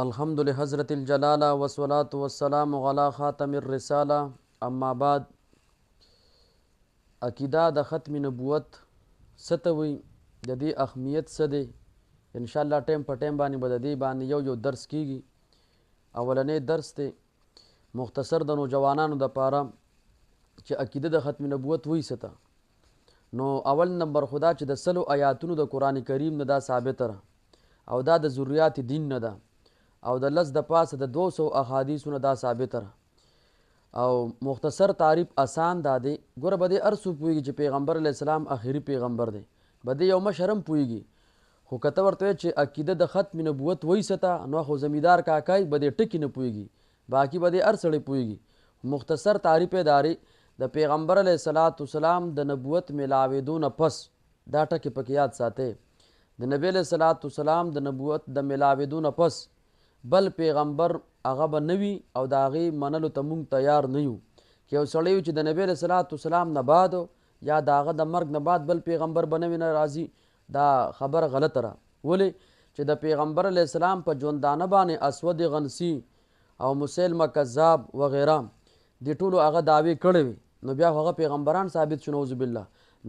الحمد لحضرت الجلالہ والصلاة والسلام علی خاتم الرسالہ، اما بعد. عقیده د ختم نبوت څه ته وایي، د دې اهمیت څه دی؟ انشاءالله ټایم په ټایم باندې به د دې باندې یو یو درس کیږي. اولنی درس دی مختصر د نوجوانانو دپاره چې عقیده د ختم نبوت وایي څه ته. نو اول نمبر خدا چې د 100 آیاتونو د قرآن کریم نه دا ثابته ده، او دا د ذریات دین نه ده، او د 10 د پاسه د 200 احادیثو نه دا ثابته ده. او مختصر تعریف اسان دا دی، ګوره به دې هر څوک پوهېږي چې پیغمبر علیه السلام اخري پیغمبر دی، به دې یو مشر هم پوهېږي. خو که ته ورته وایې چې عقیده د ختم نبوت وایي څه ته، نو خو زمیندار کاکای به دې ټکي نه پوهېږي، باقي به دې هر سړی پوهېږي. مختصر تعریف یې دا دی، د پیغمبر علیه الصلاة والسلام د نبوت ملاوېدو نه پس، دا ټکي پکې یاد ساتئ، د نبی علیه الصلاة والسلام د نبوت د ملاوېدو نه پس بل پیغمبر هغه به نه وي او د هغې منلو ته مونږ تیار نه یو. که یو سړی وي چې د نبی علیه الصلاة والسلام نه بعد یا د هغه د مرګ نه بعد بل پیغمبر به نه وي نه راځي، دا خبره غلطه ده. ولې چې د پیغمبر علیه السلام په ژوندانه باندې اسود غنسي او مسلمه کذاب وغیره دې ټولو هغه دعوې کړې وې، نو بیا خو هغه پیغمبران ثابت شو، نعوذ بالله.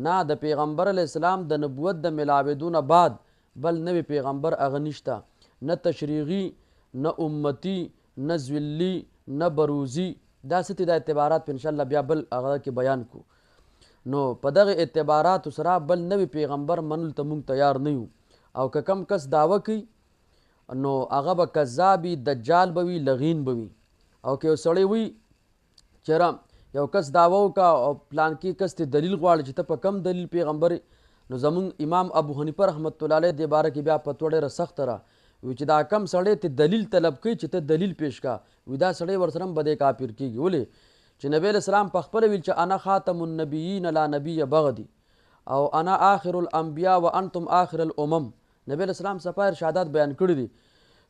نه، د پیغمبر علیه السلام د نبوت د ملاوېدو نه بعد بل نوی پیغمبر هغه نشته، نه تشریغي، نه امتی، نه ذلی، نه بروزي. دا څه دي دا اعتبارات په انشاءالله بیا بل هغه کې بیان کو. نو په دغه اعتباراتو سره بل نوی پیغمبر منلو ته مونږ تیار نه یو. او که کم کس دعوه کوي نو هغه به کذاب وي، دجال به وي، لغین به وي. او که یو سړی وي چېرې یو کس دعوه وکړه او پلانکي کس ته دلیل غواړي چې ته په کم دلیل پیغمبر یې، نو زمونږ امام ابو حنیفه رحمت الله علیه دې باره کې بیا فتوا ډېره سخته را وي چې دا کم سړی ته دلیل طلب کوي چې ته دلیل پیش کا، وي دا سړی ورسره هم بدې کافر کېږي. ولې چې نبی علیه السلام په خپله ویل چې انا خاتم النبیین لا نبی بغدي او انا آخر الانبیاء وانتم آخر الامم. نبی علیه السلام صفا ارشادات بیان کړي دي.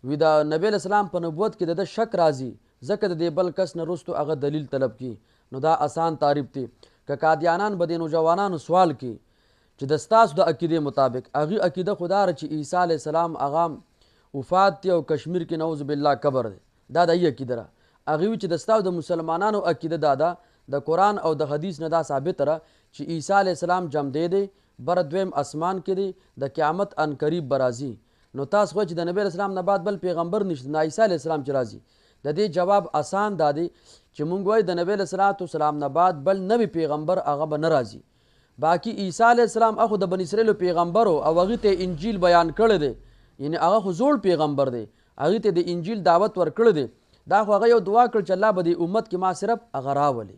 وي دا نبی علیه السلام په نبوت کې د ده شک راځي، ځکه د دې بل کس نه وروستو هغه دلیل طلب کړي. نو دا اسان تعریف دی. که قادیانان به دې نوجوانانو سوال کړي چې د ستاسو د عقیدې مطابق هغې عقیده خو دا ده چې عیسی علیه السلام هغه وفات دی او کشمیر کې نعوذ بالله قبر دی، دا د هغې عقیده ده. هغې وي چې د ستاسو د مسلمانانو عقیده دا ده، د قرآن او د حدیث نه دا ثابته ده چې عیسی علیه السلام جمدی دی، بر دویم اسمان کې دی، د قیامت ان قریب به راځي. نو تاسو خو چې د نبی علیه السلام نه بعد بل پیغمبر نشته، نه عیسی علیه السلام چې راځي. د دې جواب اسان دا دی چې مونږ وایو د نبی علیه الصلاة والسلام نه بعد بل نوی پیغمبر هغه به نه راځي. باقي عیسی علیه السلام هغه د بني اسرائیلو پیغمبر و او هغې ته انجیل بیان کړی دی، یعنې هغه خو زوړ پیغمبر دی، هغې ته د انجیل دعوت ورکړی دی. دا خو هغه یو دعا کړ چې الله به دې امت کې ما صرف هغه راولي.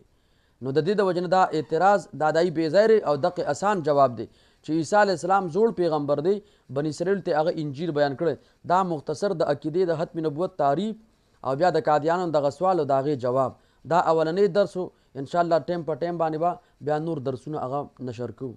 نو د دې د وجې نه دا اعتراض دا دای بې ځای دی او دقې اسان جواب دی چې عیسی علیه السلام زوړ پیغمبر دی، بني اسرائیل ته هغه انجیل بیان کړی. دا مختصر د عقیدې د ختم نبوت تعریف او بیا د قادیانو دغه سوال او د هغې جواب. دا اولنی درس و. انشاءالله ټایم په ټایم باندې به بیا نور درسونه هغه نشر کوو.